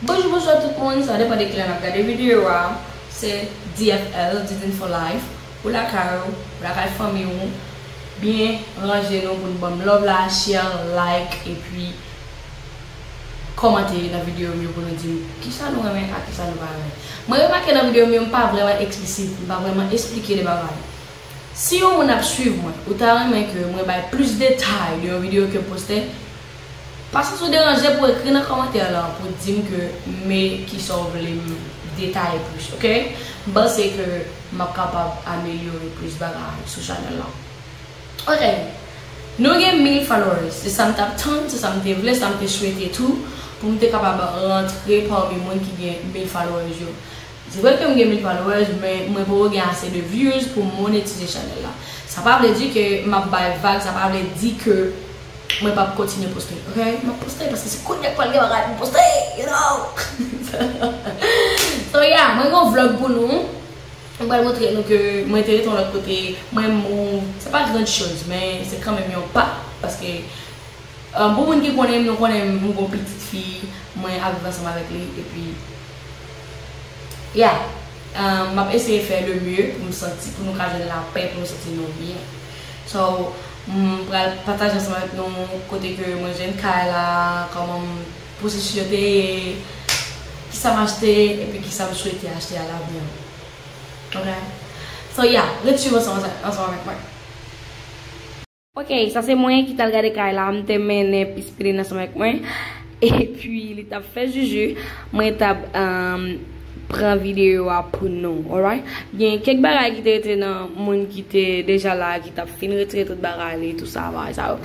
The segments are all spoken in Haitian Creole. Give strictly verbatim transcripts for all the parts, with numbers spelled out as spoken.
Bonjou, bonswa tout moun, sa depann de kilè n ap gade videyo a. Se D F L, Didin for Life. Ou lakay ou, ou lakay fanmi ou. Byen ranje nou pou n ban m love la, share, like, epi kòmante nan videyo m yo pou nou di m kisa nou renmen ak kisa nou pa renmen. Mwen remake nan videyo m yo, m pa vrèman eksplisit, m pa vrèman eksplike de bagay. Si yon moun ap swiv mwen, ou ta renmen ke mwen bay plis detay de yon videyo ke m poste, pa santi w deranje pou ekri nan kòmantè lan pou di m ke men kisa w vle m detaye plis, oke? M panse ke m ap kapab amelyore plis bagay sou chanèl lan. Oke. Nou gen mil followers. Se sa m t ap tann, se sa m te vle, sa m te swete tou, pou m te kapab rantre pami moun ki gen mil followers yo. Se vre ke m gen mil followers, men mwen poko gen ase de views pou monetize chanèl la. Sa pa vle di ke m ap bay vag, sa pa vle di ke mwen p ap kontinye poste. Oke? M ap poste paske se kounye a k pral gen bagay pou m poste, you know? So yeah, mwen gen yon vlog pou nou. Mwen pral montre nou ke mwen te rete yon lòt kote, mwen move. Se pa gran choz, men se kanmenm yon pa. Paske, um, pou moun ki konnen m, nou konnen m, m gon pitit fi, mwen ap viv ansanm avèk li, epi, yeah, um, m ap eseye fè le mieux pou m santi, pou nou ka jwenn lapè, pou nou santi nou byen. So, m pral pataje ansanm avèk nou kote ke mwen jwenn kay la, kòman m, pwosesis yo te ye, kisa m achte, epi kisa m swete achte a lavni an. Ok? So, yeah, ret swiv ansanm, ansanm avèk mwen. Ok, sa se mwen ki t al gade kay la, m te mennen Pispilin ansanm avèk mwen. Epi, li t ap fè juju, mwen t ap, um, pran videyo a pou nou, alright? Gen kèk bagay ki te rete nan moun ki te deja la, ki t ap fin retire tout bagay li, tout sa, bagay sa yo.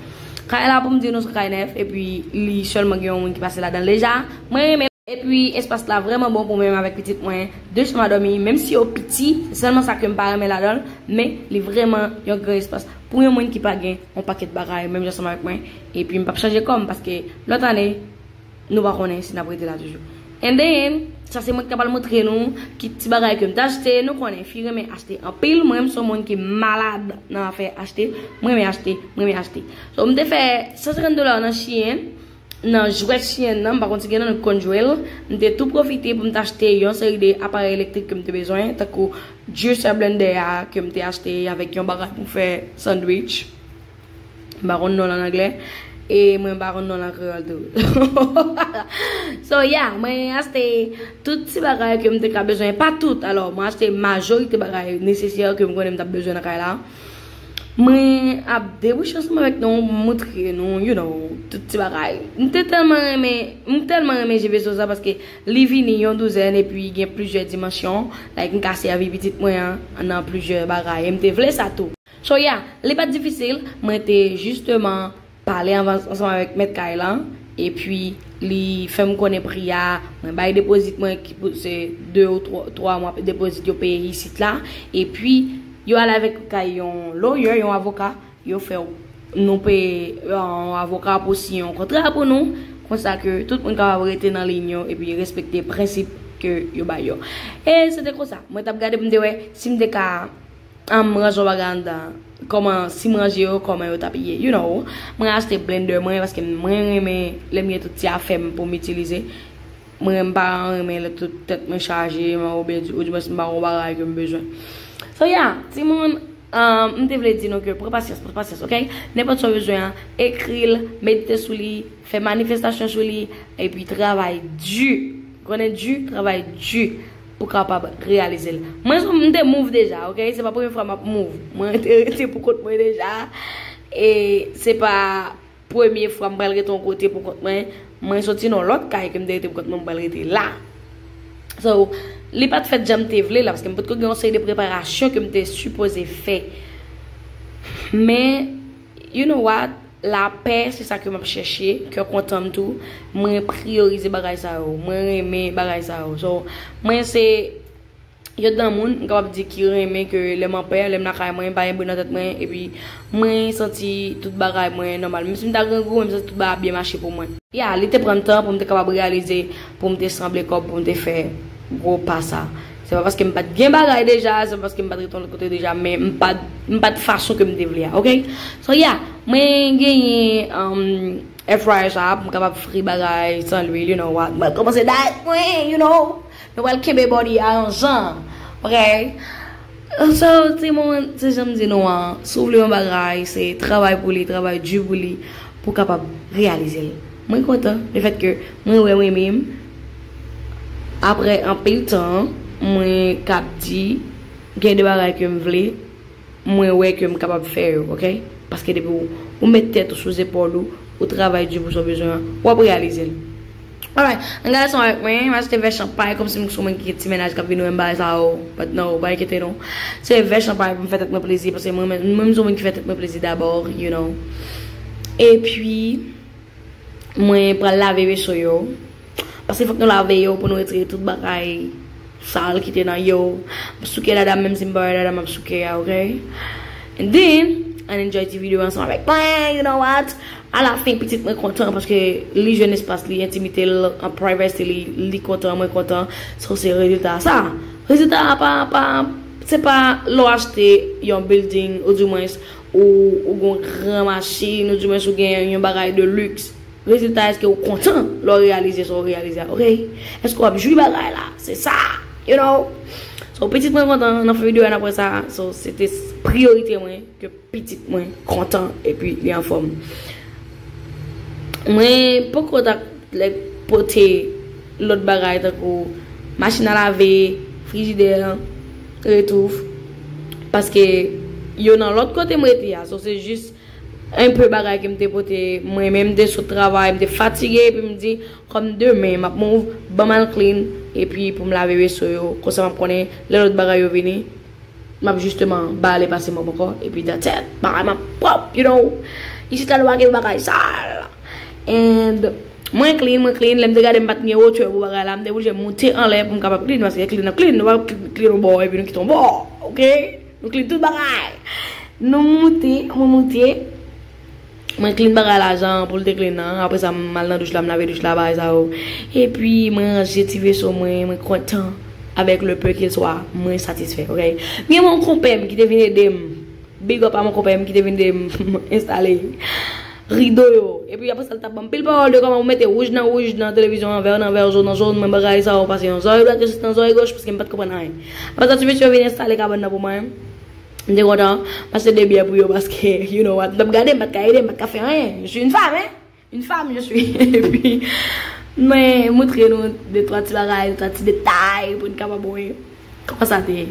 Kay la, pou m di nou, se kay nèf, epi li sèlman gen yon moun ki pase ladan l deja. Mwen renmen. Epi, espas la vrèman bon pou mwen menm avèk pitit mwen. De chanm a dòmi, menm si yo piti, se sèlman sa ke m pa renmen ladan l, men li vrèman yon gran espas pou yon moun ki pa gen yon pakèt bagay, menm jan ansanm avèk mwen. Epi, m p ap chanje kò m, paske lòt ane, nou pa konnen si n ap rete la toujou. And then, sa se mwen ki kapab montre nou ki ti bagay ke m t achte. Nou konnen, fi renmen achte anpil. Mwen, m se yon moun ki malad nan afè achte. Mwen renmen achte, mwen renmen achte. So, m te fè san senkant dola nan Shein. Nan jwèt Shein nan, m pa konn si gen nan nou ki konn jwe l. M te tou pwofite pou m t achte yon seri de aparèy elektrik ke m te bezwen, tankou juicer blender a ke m te achte avèk yon bagay pou fè sandwich. M pa konn non l an anglè. E mwen pa konn non l an kreyòl tou. So, yeah, mwen achte tout ti bagay ke m te ka bezwen. Pa tout, alò, mwen achte majorite bagay nesesè ke m konnen m t ap bezwen nan kay la. Mwen ap debouche ansanm avèk nou, moutre nou, you know, tout ti bagay. M te tèlman renmen, m tèlman renmen Jeveso sa, paske li vini yon douzèn epi gen plizyè dimansyon, like, m ka sèvi pitit mwen an nan plizyè bagay, e m te vle sa tou. So, yeah, li pa t difisil, mwen te jisteman pale anvan, ansanm avèk mèt kay lan, epi li fè m konnen pri a, mwen bay depozit mwen ki pou se de ou twa, twa mwa depozit yo peye isit la, epi yo ale avèk kay yon lawyer, yon avoka, yo fè nou peye yon avoka pou siyen yon kontra pou nou, konsa ke tout moun kapab rete nan liy yo epi respekte prensip ke yo bay yo. E se te konsa, mwen t ap gade pou m te wè si m te ka an, m ranje yon bagay anndan. Kòman, si m ranje yo, kòman yo t ap ye, you know. Mwen achte blender mwen, paske mwen renmen lè m gen tout ti afè m pou m itilize. Mwen, m pa renmen lè tout tèt mwen chaje, m, oubyen, oudimwens m pa gon bagay ke m bezwen. So, yeah, timoun, um, m te vle di nou ke pran pasyans, pran pasyans, ok? Nenpòt sa w bezwen an, ekri l, medite sou li, fè manifestasyon sou li, epi travay di. Konnen di, travay di pou kapab reyalize l. Mwen, m te move deja, ok? Se pa premye fwa m ap move. Mwen te rete pou kont mwen deja. E se pa premye fwa m pral rete yon kote pou kont mwen. Mwen soti nan lòt kay ke m te rete pou kont mwen, m pral rete la. So, li pa t fèt jan m te vle la, paske m potko gen yon seri de preparasyon ke m te sipoze fè. Men, you know what? Lapè, se sa ke m ap chèche, kè kontan m tou. Mwen priyorize bagay sa yo. Mwen renmen bagay sa yo. So, mwen se yon dan moun, m kapab di ki renmen ke lè m anpè, lè m lakay mwen, pa gen bri nan tèt mwen, epi mwen santi tout bagay mwen nòmal. Menm si m ta grangou, men m santi tout bagay ap byen mache pou mwen. Ya, li te pran tan pou m te kapab reyalize, pou m te sanble kòb, pou m te fè gwo pa sa. Se pa paske m pa t gen bagay deja, se pa paske m pa t rete yon lòt kote deja, men m pa t, m pa t fason ke m te vle a, ok? So, ya, mwen genyen, um, air fryer sa, pou m kapab fri bagay san lwil, you know what. Mwen kòmanse dayèt mwen, you know. Nou pral kenbe body a yon jan, ok? So, ti moun, se jan m di nou an, si w vle yon bagay, se travay pou li, travay di pou li, pou w kapab reyalize l. Mwen kontan, le fèt ke mwen wè mwen menm, apre anpil tan, mwen kab di, gen de bagay ke m vle, mwen wè ke m kapab fè yo, ok? Paske depi w, ou met tèt ou sou zepòl ou, ou travay di pou sa w bezwen an, w ap reyalize l. Alright, ann gade ansanm avèk mwen, m achte vè chanpay, kòmsi m sou mwen ki gen ti mennaj k ap vin wè m bagay sa yo. But no, pa enkyete nou. Se vè chanpay pou m fè tèt mwen plezi, paske mwen menm, mwen menm sou mwen ki fè tèt mwen plezi dabò, you know. Epi, mwen pral lave veso yo. Paske fòk nou lave yo pou nou retire tout bagay sal ki te nan yo. M ap souke dada m, menm si m pa wè dada m ap souke a, ok? And then, ann enjoy ti videyo ansanm avèk mwen, you know what? Alafen, pitit mwen kontan paske li jwenn espas li, entimite l, an privacy li, li kontan, mwen kontan. So, se rezilta a sa. Rezilta a pa, pa, se pa lè w achte yon building, ou di mwens, ou, ou gon gran machin, ou di mwens ou gen yon bagay de luxe. Rezilta, èske ou kontan lè w reyalize sa w reyalize a, ok? Èske w ap jwi bagay la? Se sa, you know? So, pitit mwen kontan nan fen videyo a, n ap wè sa. So, se te priyorite mwen ke pitit mwen kontan epi li anfòm. Mwen poko ta lè pote lòt bagay tankou machin a lave, frijidè, retouf, paske yo nan lòt kote m rete a. So, se jis enpe bagay ke m te pote, mwen menm m te sot travay, m te fatige, epi m di, kòm demen m ap move, ban m al clean, epi pou m lave veso yo, konsa m ap konnen lè lòt bagay yo vini, m ap jisteman bale pase mòp ankò, epi that's it, bagay m ap pwòp, you know, isit la nou pa gen bagay sal, and mwen clean, mwen clean, lè m te gade m pa t gen wotè pou bagay la, m te oblije moute anlè pou m kapab clean, paske clean nan clean, nou pa clean yon bò, epi nou kite yon bò, ok? Nou clean tout bagay. Nou moute, mwen moute. Mwen clean bagay la jan pou l te clean nan. Apre sa, m al nan douch la, m lave douch la, bagay sa yo. Epi, mwen ranje ti veso mwen, mwen kontan. Avec le peu qu'il soit, mwen satisfè, ok? M gen yon konpè m ki te vin ede m. Big up a mon konpè m ki te vin ede m enstale rido yo. Epi apre sa, l t ap ban m pil pawòl de kòman pou mete wouj nan wouj, nan televizyon an, vè nan vè, jòn nan jòn, mwen bagay sa yo pase yon zòrèy dwat resous nan zòrèy goch, paske m pa t konprann anyen. Apre sa, ti mesye yo vin enstale kabann nan pou mwen. M te kontan, m achte de byè pou yo, paske, you know what, m t ap gade, m pa t ka ede, m pa t ka fè anyen. Je suis une femme, hein? Une femme, je suis. Epi, mwen montre nou de twa ti bagay, de twa ti detay, pou n kapab wè kòman sa te ye.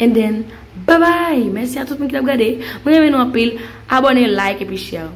And then, bye bye! Mèsi a tout moun ki t ap gade. Mwen renmen nou anpil. Abòne, like, epi share.